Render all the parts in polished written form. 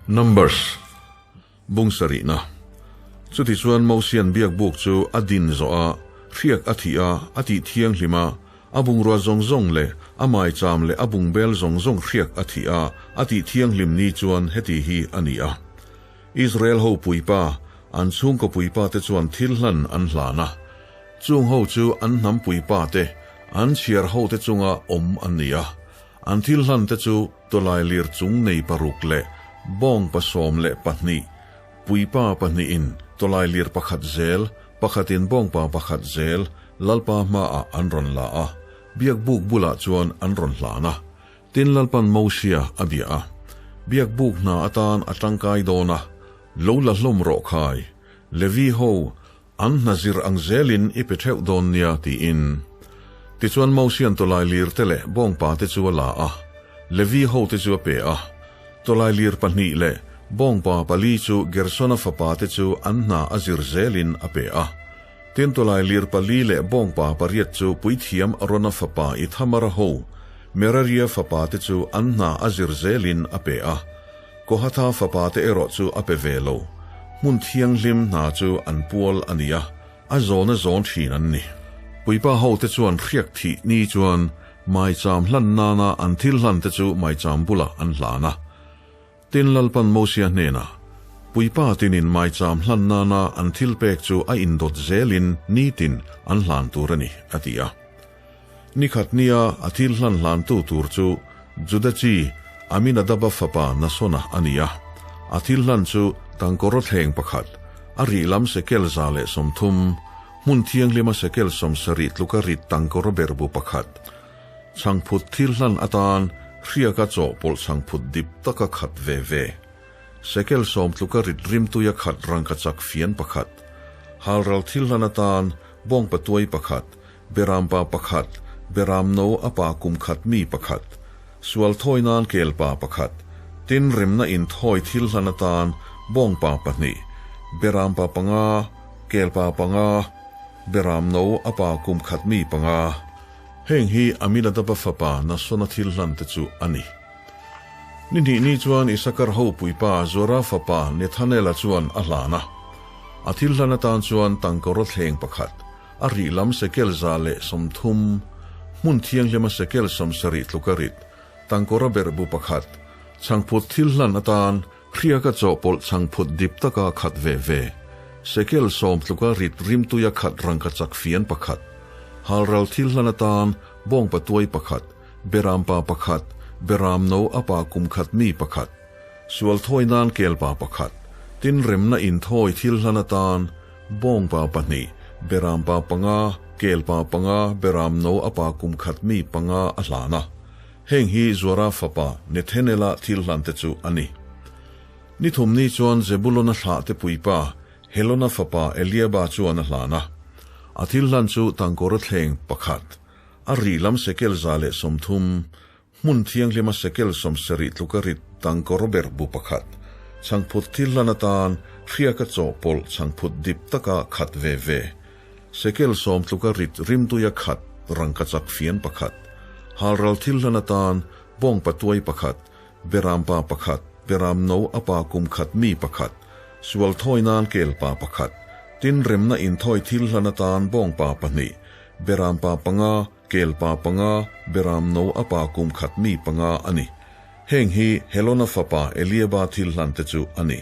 Numbers, Bung sarihna. Chutichuan Mosian biakbuk chu a din zawh a, hriak a thih a, a tih thianghlim a, a bungrua zawng zawng leh a maicham leh a bungbel zawng zawng hriak a thih a, a tih thianghlim ni chuan heti hi a ni a. Israel ho puipa, an chhungkaw puipa te chuan thil hlan an hlan a. Chung ho chu an hnam puipa te, an chhiar ho te chunga awm an ni a. An thil hlan te chu tawlailir chung nei paruk leh bawng 12, puipa pahnihin tawlailir pakhat zel, pakhatin bawngpa pakhat zel Lalpa hmaah an rawn la a, biakbuk bulah chuan an rawn hlan a. Tin Lalpan Mosia a bia a, Biakbuk hna atan a tangkai dawn a, lo la hlawm rawh khai, Levi ho, An hna zir ang zelin i pe theuh dawn nia, tiin. Tichuan Mosian tawlai lir te leh bawngpa te chu a la a, Levi hote chu a pe a. Tawlai lir pahnih leh bawngpa pali chu Gersona fapa te chu an hna a zir zelin a pe a. Tin tawlai lir pali leh bawngpa pariat chu puithiam Arona fapa Ithamara ho, Meraria fapa te chu an hna a zir zelin a pe a. Kohatha fapa te erawh chu a pe ve lo. Hmun thianghlim hna chu an pual a ni a, a zawn a zawn thin an ni. Puipa ho te chuan hriak thih ni chuan maicham hlan nana an thil hlan te chu maicham bulah an hlan a. Tin Lalpan Mosia hnenah, Puipa tinin maicham hlan nana an thil pek chu a indawt zelin nitin an hlan tur a ni, a ti a. Nikhat nia a thil hlan hlantu tur chu Juda chi Aminadaba fapa Nasona a ni a. A thil hlan chu tangkawraw thleng pakhat, a rih lam sekel 130, hmun thianghlima sekel 70 tluka rit tangkawraw berhbu pakhat, chhangphut thil hlan atan hriaka chawhpawlh chhangphut dip taka khat ve ve, sekel 10 tluka rit rimtuia khat rangkachak fian pakhat, halral thil hlan atan bawngpa tuai pakhat, Beram pa pakhat, beram no a pa kum khat mi pakhat, sual thawi nan kel pa pakhat, tin remna in thawi thil hlan atan bawng pa pahnih, beram pa panga, kel pa panga, beram no a pa kum khat mi panga. Heng hi Aminadaba fapa Nasona thil hlan te chu a ni. Ni hnih ni chuan Isakar ho puipa Zora fapa Nethanela chuan a hlan a. A thil hlan atan chuan tangkawraw thleng pakhat, A rih lam sekel 130, hmun thianghlima sekel 70 tluka rit, tangkawra berhbu pakhat, chhangphut thil hlan atan hriaka chawhpawlh chhangphut dip taka khat ve ve, sekel 10 tluka rit rimtuia khat rangkachak fian pakhat, halral thil hlan atan bawngpa tuai pakhat, berampa pakhat, beram no a pa kum khat mi pakhat, sual thawi nan kelpa pakhat, tin remna inthawi thil hlan atan bawngpa pahnih, berampa panga, kelpa panga, beram no a pa kum khat mi panga a hlan a. Heng hi Zuara fapa Nethanela thil hlan te chu a ni. Ni thum ni chuan Zebulona thlah te puipa Helona fapa Eliaba chuan a hlan a. A thil hlan chu tangkawra thleng pakhat, a rih lam sekel 130, Hmun thianghlima sekel 70 tluka rit tangkawr berhbu pakhat, chhangphut thil hlan atan hriaka chawhpawlh chhangphut dip taka khat ve ve, sekel 10 tluka rit rimtuia khat rangkachak fian pakhat, halral thil hlan atan bawngpa tuai pakhat, berampa pakhat, beram no a pa kum khat mi pakhat, sual thawi nan kelpa pakhat, tin remna inthawi thil hlan atan bawngpa pahnih, berampa panga, Kelpa panga, beram no a pa kum khat mi panga a ni. Heng hi Helona fapa Eliaba thil hlan te chu a ni.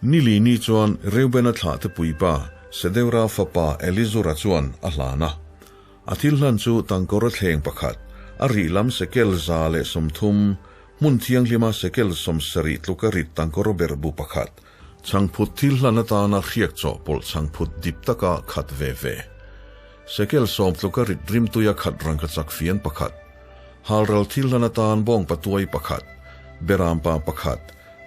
Nili ni chuan Reubena thlah te puipa Sedeura fapa Elizura chuan a hlan a. A thil hlan chu tangkawra thleng pakhat, a rih lam sekel 130, hmun thianghlima sekel 70 tluka rit tangkawra berhbu pakhat, Chhangphut thil hlan atana hriak chawhpawlh chhangphut dip taka khat ve ve. Sekel 10 tluka rit rimtuia khat rangkachak fian pakhat. Halral thil hlan atan bawngpa tuai pakhat. Berampa pakhat.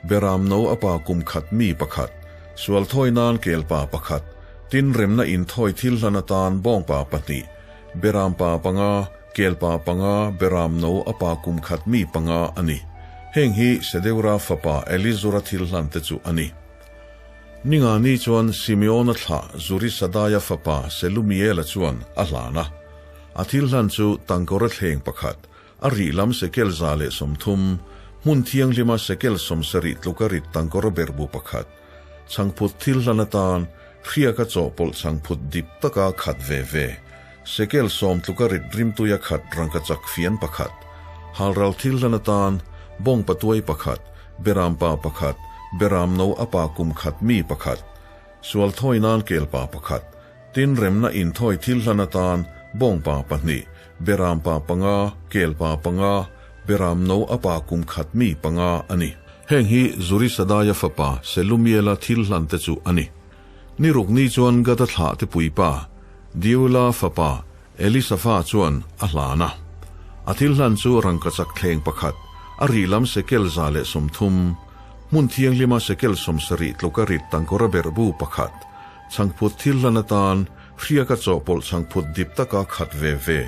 Beram no a pa kum khat mi pakhat. Sual thawi nan kelpa pakhat. Tin remna inthawi thil hlan atan bawngpa pahnih. Berampa panga, kelpa panga, beram no a pa kum khat mi panga a ni. Heng hi Sedeura fapa Elizura thil hlan te chu a ni. Ninga ni chuan Simeona thlah Zurisadaya fapa Selumiela chuan a hlan a. A thil hlan chu tangkawra thleng pakhat, a rih lam sekel 130, Hmun thianghlima sekel 70 tluka rit tangkawra berhbu pakhat, chhangphut thil hlan atan hriaka chawhpawlh chhangphut dip taka khat ve ve, sekel 10 tluka rit rimtuia khat rangkachak fian pakhat, halral thil hlan atan bawng patuai pakhat, beram pa pakhat, beram no a pa kum khat mi pakhat, sual thawi nan kel pa pakhat, tin remna inthawi thil hlan atan bawng pa pahnih, beram pa panga, kel pa panga, beram no a pa kum khat mi panga a ni. Heng hi Zurisadaya fapa Selumiela thil hlan te chu a ni. Ni ruk ni chuan Gada thlah te puipa, Diula fapa Elisafa chuan a hlan a. A thil hlan chu rangkachak thleng pakhat, a rih lam sekel 130, hmun thianghlima sekel 70 tluka rit tangkawra berhbu pakhat, chhangphut thil hlan atan hriaka chawhpawlh chhangphut dip taka khat ve ve,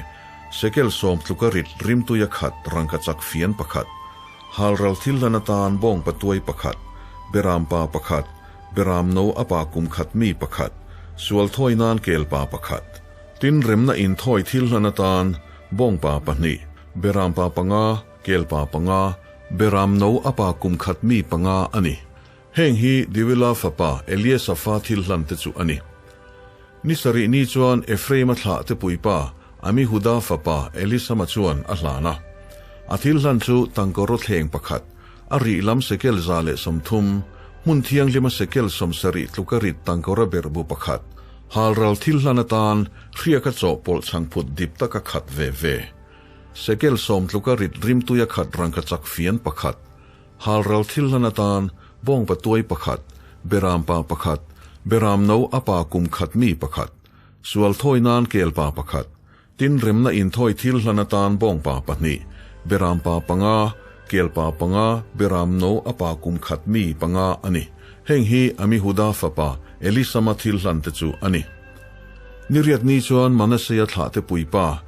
sekel 10 tluka rit rimtuia khat rangkachak fian pakhat, halral thil hlan atan bawng patuai pakhat, beram pa pakhat, beram no a pa kum khat mi pakhat, sual thawi nan kel pa pakhat. Tin remna inthawi thil hlan atan bawng pa pahnih, beram pa panga, kel pa panga, beram no a pa kum khat mi panga a ni. Heng hi Dewela fapa Eliasafa thil hlan te chu a ni. Ni sarih ni chuan Ephraim-a thlah te puipa Amihuda fapa Elisama chuan a hlan a. A thil hlan chu tangkawraw thleng pakhat, a rih lam sekel 130, hmun thianghlima sekel 70 tluka rit tangkawra berhbu pakhat, halral thil hlan atan hriaka chawhpawlh chhangphut dip taka khat ve ve. Sekel 10 tluka rit rimtuia khat rangkachak fian pakhat, halral thil hlan atan bawng patuai pakhat, beram pa pakhat, beram no a pa kum khat mi pakhat, sual thawi nan kel pa pakhat, tin remna inthawi thil hlan atan bawng pa pahnih, beram pa panga, kel pa panga, beram no a pa kum khat mi panga a ni. Heng hi Amihuda fapa Elisama thil hlan te chu a ni. Ni riat ni chuan Manasea thlah te puipa,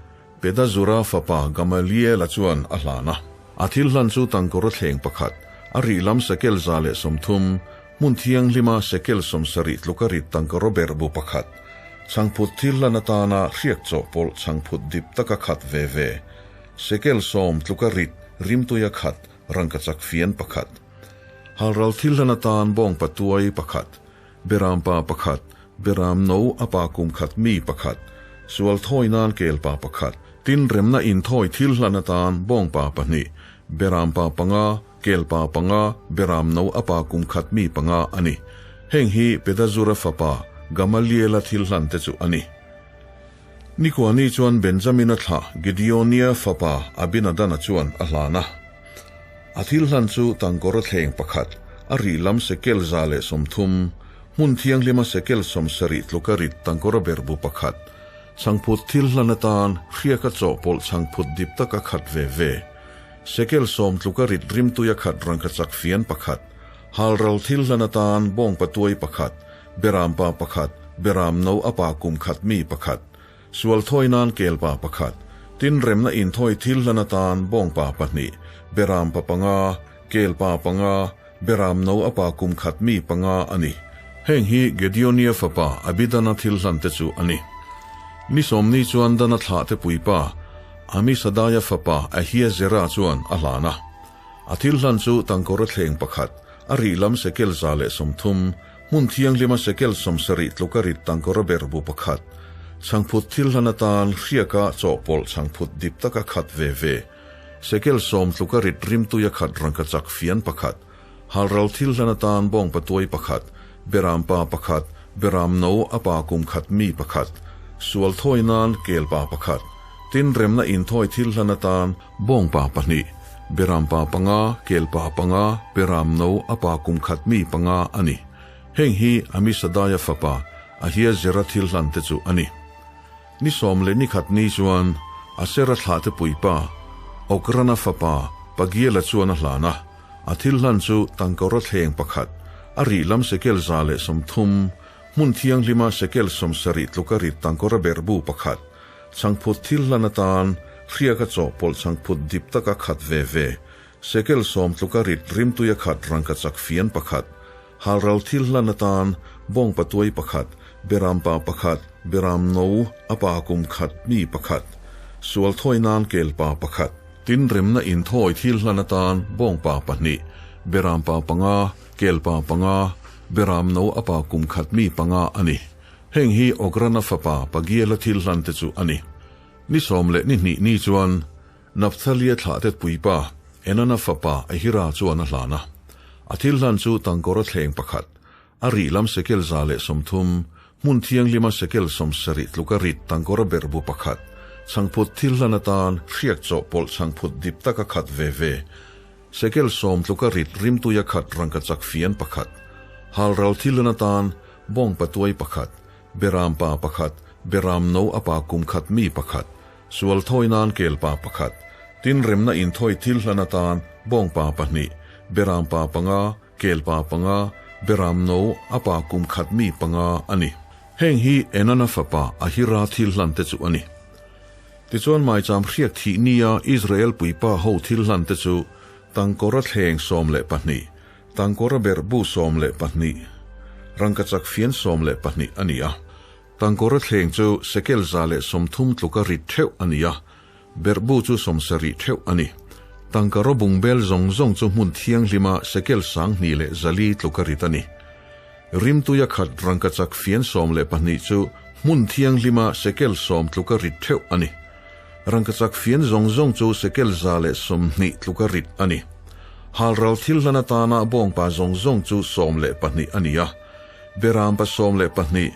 Pedazura fapa Gamaliela chuan a hlan a. A thil hlan chu tangkawra thleng pakhat, a rih lam sekel 130, hmun thianghlima sekel 70 tluka rit tangkawraw berhbu pakhat, chhangphut thil hlan atana hriak chawhpawlh chhangphut dip taka khat ve ve, sekel 10 tluka rit rimtuia khat rangkachak fian pakhat, halral thil hlan atan bawng patuai pakhat, beram pa pakhat, beram no a pa kum khat mi pakhat, sual thawi nan kel pa pakhat, tin remna inthawi thil hlan atan bawng pa pahnih, beram pa panga, kel pa panga, beram no a pa kum khat mi panga a ni. Heng hi Pedazura fapa Gamaliela thil hlan te chu a ni. Ni kua ni chuan Benjamina thlah Gideonia fapa Abinadana chuan a hlan a. A thil hlan chu tangkawra thleng pakhat, a rih lam sekel 130, hmun thianghlima sekel 70 tluka rit tangkawra berhbu pakhat, chhangphut thil hlan atan hriaka chawhpawlh chhangphut dip taka khat ve ve, sekel 10 tluka rit rimtuia khat rangkachak fian pakhat, halral thil hlan atan bawng patuai pakhat, beram pa pakhat, beram no a pa kum khat mi pakhat, sual thawi nan kel pa pakhat, tin remna inthawi thil hlan atan bawng pa pahnih, beram pa panga, kel pa panga, beram no a pa kum khat mi panga a ni. Heng hi Gedeonia fapa Abidana thil hlan te chu a ni. Ni sawm ni chuan Dana thlah te puipa Amisadaya fapa Ahiezera chuan a hlan a. A thil hlan chu tangkawra thleng pakhat, a rih lam sekel 130, hmun thianghlima sekel 70 tluka rit tangkawra berhbu pakhat, chhangphut thil hlan atan hriaka chawhpawlh chhangphut dip taka khat ve ve, sekel 10 tluka rit rimtuia khat rangkachak fian pakhat, halral thil hlan atan bawng patuai pakhat, beram pa pakhat, beram no a pa kum khat mi pakhat, sual thawi nan kel pa pakhat, tin remna inthawi thil hlan atan bawng pa pahnih, beram pa panga, kel pa panga, beram no a pa kum khat mi panga a ni. Heng hi Amisadaya fapa Ahiezera thil hlan te chu a ni. Ni sawm leh ni khat ni chuan Asera thlah te puipa Okrana fapa Pagiela chuan a hlan a. A thil hlan chu tangkawra thleng pakhat, a rih lam sekel 130, hmun thianghlima sekel 70 tluka rit tangkawra berhbu pakhat, chhangphut thil hlan atan hriaka chawhpawlh chhangphut dip taka khat ve ve, sekel 10 tluka rit rimtuia khat rangkachak fian pakhat, halral thil hlan atan bawng patuai pakhat, beram pa pakhat, beram no a pa kum khat mi pakhat, sual thawi nan kel pa pakhat. Tin, remna inthawi thil hlan atan bawngpa pahnih, berampa panga, kelpa panga, beramno a pa kum khat mi panga a ni. Heng hi Okrana fapa Pagiela thil hlan te chu a ni. Ni sawm leh ni hnih ni chuan Nafthalia thlahtet puipa Enana fapa Ahira chuan a hlan a. A thil hlan chu tangkawra thleng pakhat, A rih lam sekel 130, hmun thianghlima sekel 70 tluka rit tangkawra berhbu pakhat, chhangphut thil hlan atan hriak chawhpawlh chhangphut dip taka khat ve ve, sekel 10 tluka rit rimtuia khat rangkachak fian pakhat, halral thil hlan atan bawng patuai pakhat, beram pa pakhat, beram no a pa kum khat mi pakhat, sual thawi nan kel pa pakhat, tin remna inthawi thil hlan atan bawng pa pahnih, beram pa panga, Kelpa panga, Beram no a pa kum khat mi panga a ni. Heng hi Enana fapa Ahira thil hlan te chu a ni. Tichuan maicham hriak thih nia Israel puipa ho thil hlan te chu tangkawra thleng 12, tangkawra berhbu 12, rangkachak fian 12 a ni a. Tangkawra thleng chu sekel 130 tluka rit theuh a ni a, Berhbu chu 70 theuh a ni. Tangka rawbung bel zawng zawng chu hmun thianghlima sekel 2400 tluka rit a ni. Rimtuia khat rangkachak fian 12 chu hmun thianghlima sekel 10 tluka rit theuh a ni. Rangkachak fian zawng zawng chu sekel 120 tluka rit a ni. Halral thil hlan atana bawngpa zawng zawng chu 12 a ni a. Berampa 12,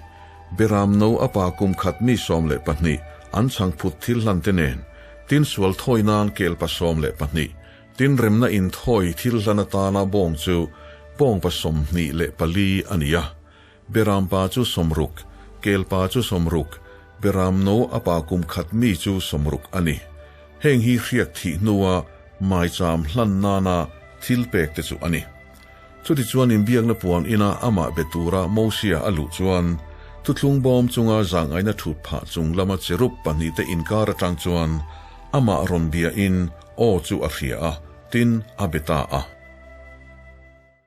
Beram no a pa kum khat mi 12, an chhangphut thil hlan te nen, tin sual thawi nan kelpa 12, tin remna in thawi thil hlan atana bawng chu bawngpa 24 a ni a. Berampa chu 60, kelpa chu 60, beram no a pa kum khat mi chu 60 a ni. Heng hi hriak thih hnua maicham hlan nana thil pek te chu a ni. Chuti chuan inbiakna puan ina amah be tura Mosia a luh chuan thuthlung bawm chunga zangaina thut phah chung lama cherub pahnih te inkar atang chuan amah rawn bia in aw chu a hria a, tin a be ta a.